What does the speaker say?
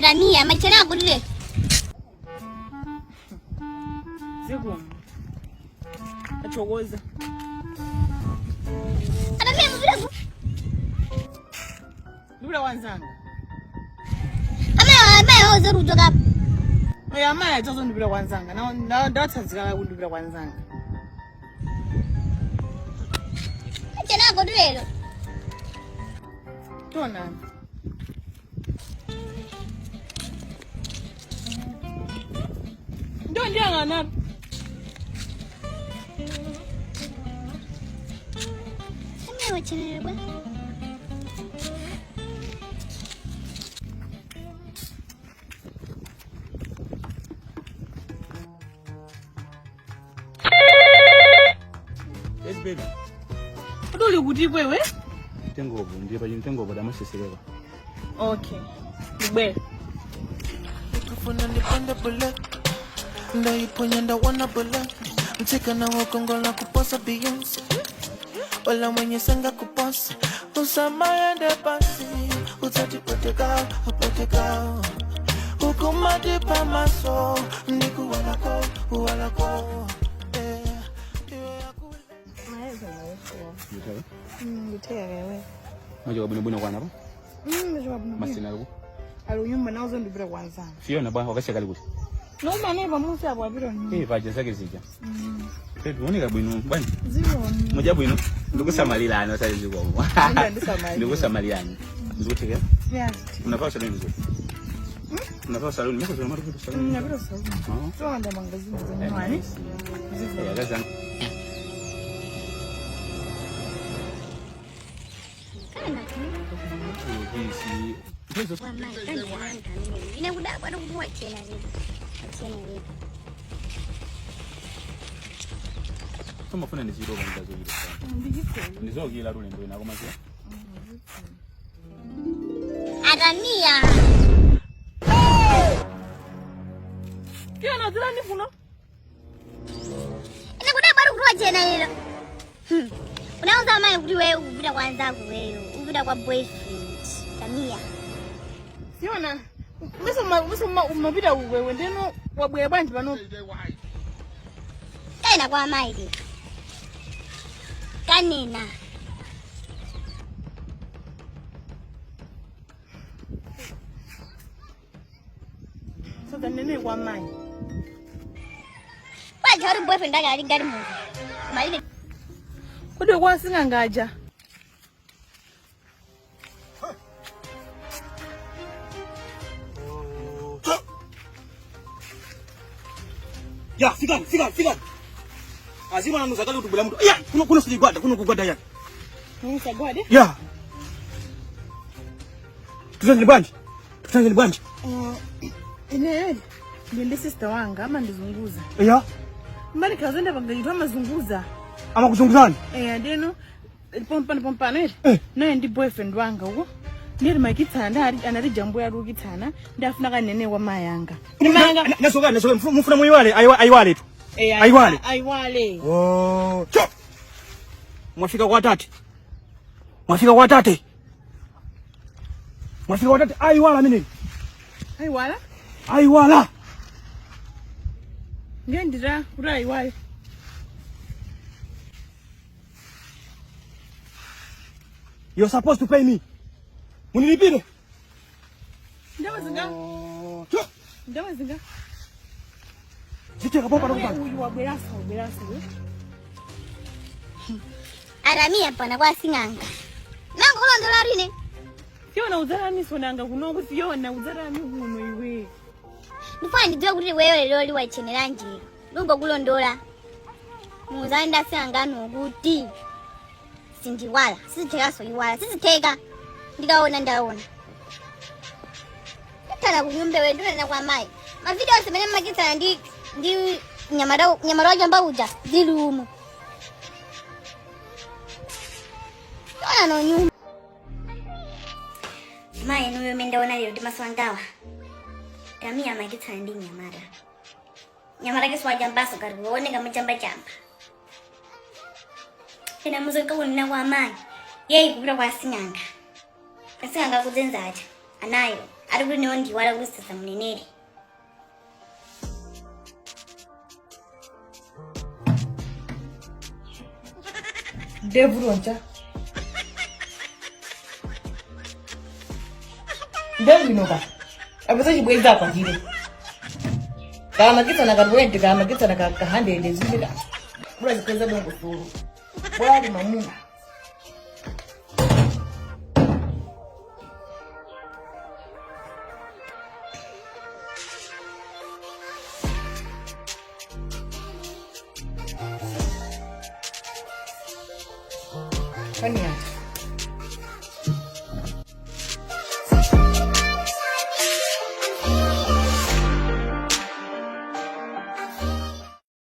Atamiya machena akutile. Zikomo. Athokoza. Atamiya mupita ku. Ndipita kwa anzanga. Amayi amayi ozo rujoka. Oya amayi achazo ndipita kwa anzanga. Na ndatsanzikana kuti ndipita kwa anzanga. Machena akutile. Tionana. Ndio ndiyang'ana. Amayi wachenera bwa. Yes, baby. Kodi uli kuti iwe? Mtengopo ndiye pa mtengopo damasesereka. Okay. Ndibwera. Kufuna ndipande bule ndaiponya ndawana bule mtsikana wakongola kuposa Beyonce wala mwenye sanga kuposa usamaende pasi utatipoteka upoteka ukumatipa maso ndikuwalako uwalako eh, iwe akule Ndithe. Nditheka wewe. Mwachoka bwino bwino kwana pa. Ndachoka bwino. Masina ali. Ali kunyumba nawo ndipita kwa anzanga. Fiona bwana wakasiya kali kuti. Noma ne pamusi apo apita nyumba. Eh, paja zake zija. Baby, uoneka bwino bwana. Zikomo. Muja bwino. Ndikusamalirani osati zikomo. Ndisamalira. Ndikusamalirani. Ndikuthekera. Yes. Unavaa saluni vizuri. Unavaa saluni. Mimi kwa sababu saluni. Napita saluni. Oh. So ndamanga zinthu za nyumbani. Eh, akazi anga. Kana. Ukisi. Wamayi kandiyanga amene. Ine kudabwa kuti wachena lero. Wachena lero. Tumafuna ndiziroba ndazokira. Ndizokira lule ndo inako maziwa. Atamiya. Fiona dzirani kuno. Ine kudabwa kuti wachena lero. Unauza amayi kuti wewe upita kwa anzako wewe, upita kwa boyfriend. Tamiya. Fiona, mese mese umapita wewe ndeno wabwera bwanji pano. Kanena kwa amayi lero. Kanena. Sasa nene kwa amayi. Bwanji kuti boyfriend ake ali ngati munthu. Malire. Kodi kwa sing'angaja. Ya, fikani, fikani, fikani. Azima nanu zakali kutubula mtu. Ya, kuno kuno siligwada, kuno kugwada ya. Nisagwade? Ya. Tutanze bwanji. Tutanze bwanji. Ine ndi ndi sister wanga amandizunguza. Ya. Mbali kazenda pangachitwa amazunguza. Ama kuzunguzani. Eh, ndeno pompano pompano eri. Eh. Naye ndi boyfriend wanga uko. Ndiri makitsana ndari anati jambo yari ukitsana ndafuna kanene kwa mayanga. Ni mayanga. Nasoka, nasoka mfuna muiwale, aiwa aiwale tu. Eh, Aiwale. Aiwale. Oh. Cho. Mwafika kwa tate. Mwafika kwa tate. Mwafika kwa tate aiwala mimi. Aiwala? Aiwala. Ndiye ndira kuti aiwale. You're supposed to pay me. Munilipire. Ndamazinga. Oh. Cho. Ndamazinga. Zicheka popa nakupanga. Uyu wabwerasa wabwerasa. Atamiya pana kwa sing'anga. Nango kulondola rine. Fiona udzarani sonanga kuno Fiona udzarani kuno iwe. Ndifuna ndidziwe kuti wewe lero liwachenera njira. Lungo kulondola. Muzanda sing'angano kuti sindiwala, sizithekaso iwala, sizitheka. Ndikaona ndaona. Ndithana kunyumba wewe ndinena kwa mayi. Mavideo semene makitsana ndi ndi nyamara nyamara wachamba uja zili umo. Ona no nyumba. Mayi nuyo mendaona lero ndi maso angawa. Tamiya makitsana ndi nyamara. Nyamara ke swajambaso kari kuoneka muchamba chamba. Ena muzoka kunena kwa mayi. Yeyi kupita kwa sing'anga. Asing'anga kudzenza aja. Anayo. Ari kuti newo ndiwala kuti samunenere. Ndevu loncha ndevu inoka apesa chibweza kwatire kamakitsana ka 20, kamakitsana ka 100 zipita bula zikweza dongo sulu bula ali mamuna. Kani yati.